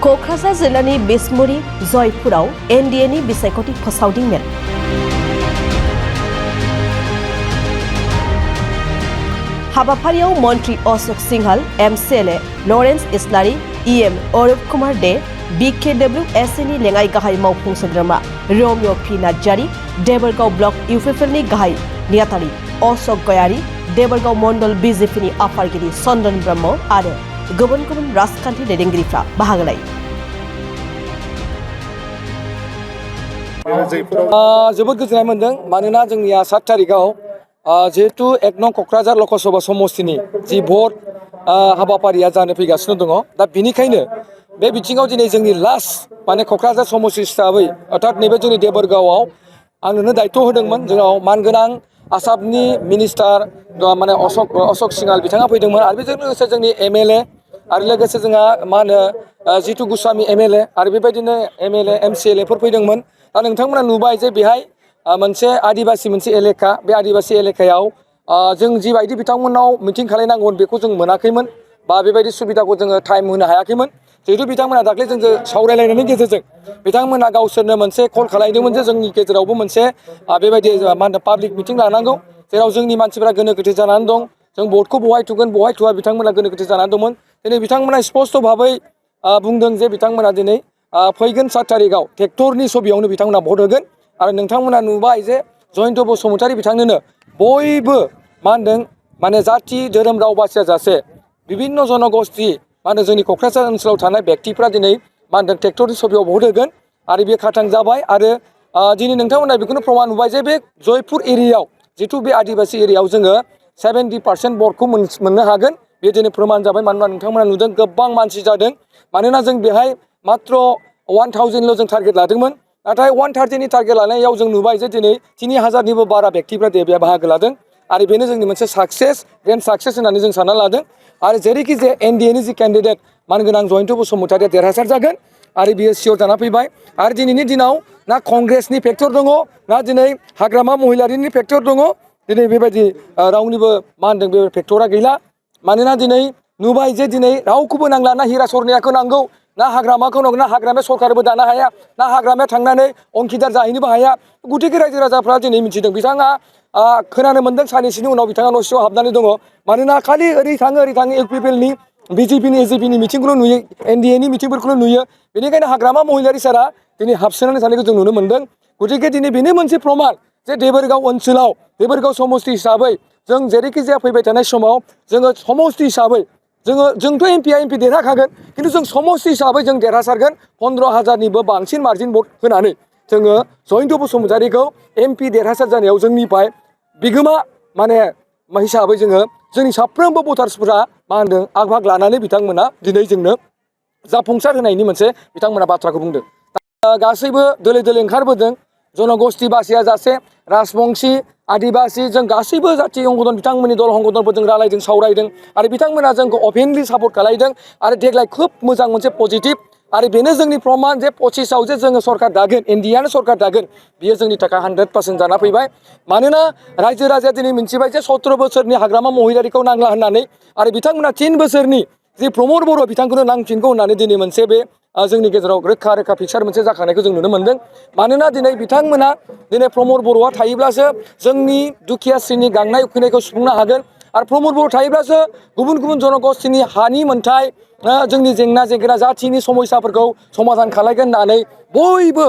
क'क्राझार जिल्लानि बिसमुरि जयपुराव एनडिएनि बिसायख'थि फोसावदिं मेल। हाबाफारियाव मन्त्री अशोक सिंहाल, एमसिएलए लरेन्स इस्लारि, इएम अरूप कुमार दे, बिकेडब्लिउएसनि लेङाइ गाहाय मावफुं सोद्रोमा Romeo' P Narzary, Debargaon block इउपिपिएलनि गाहाय नेहाथारि अशोक गयारि, देबरगाव मण्डल बिजेपिनि आफादगिरि चन्दन ब्रह्म आरो गुबुन गुबुन राजखान्थि दैदेनगिरिफ्रा बाहागो लायो। जोबोद गोजोननाय मोनदों मानोना जोंनिया 7 तारिखआव जिहेतु 1 नं क'क्राझार लकसभा समस्तिनि जि भट हाबाफारिया जानो फैगासिनो दङ। दा बिनिखायनो बे बिथिङाव दिनै जोंनि लास्ट माने क'क्राझार समस्ति हिसाबै अर्थात नैबे जोंनि देबरगावआव आंनोनो दायित्व होदोंमोन। जोंनाव मानगोनां आसामनि मिनिस्टार माने अशोक सिंहाल बिथाङा फैदोंमोन आरो बेजों लोगोसे जोंनि एमएलए आरो लोगोसे जोंहा मा होनो जितु गोस्वामी एमएलए आरो बेबायदिनो एमएलए एमसिएलएफोर फैदोंमोन। दा नोंथांमोना नुबाय जे बेहाय मोनसे आदिबासि मोनसे एलेका, बे आदिबासि एलेकायाव जों जिबायदि बिथांमोनाव मिटिं खालायनांगौमोन बेखौ जों मोनाखैमोन बा बेबायदि सुबिदाखौ जोङो टाइम होनो हायाखैमोन। जिहेतु बिथांमोना दाख्लै जोंजों सावरायलायनायनि गेजेरजों बिथांमोना गावसोरनो मोनसे कल खालायदोंमोन जे जोंनि गेजेरावबो मोनसे बेबायदि मा होनो पाब्लिक मिटिं लानांगौ जेराव जोंनि मानसिफोरा गोनो गोथो जानानै दं। जों भटखौ बहाय थुगोन बहाय थुआ बिथांमोना गोनो गोथो जानानै दंमोन। दिनै बिथांमोना स्पष्ट भाबै बुंदों जे बिथांमोना दिनै फैगोन 7 तारिखआव ट्रेक्टरनि छबियावनो बिथांमोना भट होगोन आरो नोंथांमोना नुबाय जे जयन्त बसुमतारी बिथांनोनो बयबो मा होनदों माने जाथि धोरोम राव बासियाजासे बिभिन्न जनगोष्ठी मा होनो जोंनि क'क्राझार ओनसोलाव थानाय व्यक्तिफ्रा दिनै मा होनदों ट्रेक्टरनि छबियाव भट होगोन आरो बे खाथां जाबाय। आरो दिनै नोंथांमोना बेखौनो प्रमान नुबाय जे बे जयपुर एरियायाव जिथु बे आदिबासि एरियायाव जोङो 70% भटखौ मोननो हागोन। बे दिनै प्रमान जाबाय मानोना नोंथांमोना नुदों गोबां मानसि जादों। मानोना जों बेहाय मात्र 1000ल' जों टारगेट लादोंमोन, नाथाय 130नि टारगेट लानायाव जों नुबाय जे दिनै 3000निबो बारा व्यक्तिफ्रा बेयाव बाहागो लादों आरो बेनो जोंनि मोनसे साक्सेस ग्रेन्ड साक्सेस होननानै जों सानना लादों। आरो जेरैखि जे एनडिएनि जि केन्डिडेट मानगोनां जयन्त बसुमतारीया देरहासार जागोन आरो बियो सियर जाना फैबाय। आरो दिनैनि दिनाव ना कंग्रेसनि फेक्टर दङ ना दिनै हाग्रामा महिलारिनि फेक्टर दङ। दिनै बेबायदि रावनिबो मा होनदों बे फेक्टरा गैला। मानोना दिनै नुबाय जे दिनै रावखौबो नांला, ना हिरा सरनायाखौ नांगौ, ना हाग्रामाखौ नांगौ, ना हाग्रामाया सरकारबो दानो हाया, ना हाग्रामाया थांनानै अंखिदार जाहैनोबो हाया। गुथिके रायजो राजाफ्रा दिनै मिथिदों। बिथाङा खोनानो मोनदों साननैसोनि उनाव बिथाङा न' सिङाव हाबनानै दङ। मानोना खालि ओरै थाङो इउपिपिएलनि बिजेपिनि एजिपिनि मिटिंखौल' नुयो, एनडिएनि मिटिंफोरखौल' नुयो। बेनिखायनो हाग्रामा महिलारि सारा दिनै हाबसोनानै थानायखौ जों नुनो मोनदों। गतिके दिनै बेनो मोनसे प्रमान जे देबरगाव ओनसोलाव देबरगाव समस्ति हिसाबै जों जेरैखि जाया फैबाय थानाय समाव जोङो समस्ति हिसाबै जोंथ' एमपि देरहाखागोन, खिन्थु जों समस्ति हिसाबै जों देरहासारगोन। 15,000निबो बांसिन मार्जिन भट होनानै जोङो जयन्त बसुमतारीखौ एमपि देरहासार जानायाव जोंनिफ्राय बिगोमा माने हिसाबै जोङो जोंनि साफ्रोमबो भटार्सफोरा मा होनदों आग भाग लानानै बिथांमोना दिनै जोंनो जाफुंसार होनायनि मोनसे बिथांमोना बाथ्राखौ बुंदों। गासैबो दोलो दोलो ओंखारबोदों, जनगोष्ठी बासिया जासे राजबंशी आदिबासि जों गासैबो जाथि अंगदन बिथांमोननि दल अंगदनफोरजों रायलायदों सावरायदों आरो बिथांमोना जोंखौ अपेनलि सापर्ट खालायदों। आरो देग्लाय खोब मोजां मोनसे पजिटिभ आरो बेनो जोंनि प्रमान जे 25आव जे जोङो सरकार दागोन, एनडिएआनो सरकार दागोन, बियो जोंनि थाखाय 100% जाना फैबाय। मानोना रायजो राजाया दिनै मिथिबाय जे 17 बोसोरनि हाग्रामा महिलारिखौ नांला होननानै आरो बिथांमोना 3 बोसोरनि जि प्रमद बर' बिथांखौनो नांफिनगौ होननानै दिनै मोनसे बे जोंनि गेजेराव रोखा रोखा पिक्सार मोनसे जाखांनायखौ जों नुनो मोनदों। मानोना दिनै बिथांमोना दिनै प्रमद बर'आ थायोब्लासो जोंनि दुखिया श्रेणिनि गांनाय उखैनायखौ सुफुंनो हागोन आरो प्रमद बर' थायोब्लासो गुबुन गुबुन जनगोष्ठीनि हानि मोन्थाय जोंनि जेंना जेंगोना जाथिनि समस्याफोरखौ समाधान खालायगोन होननानै बयबो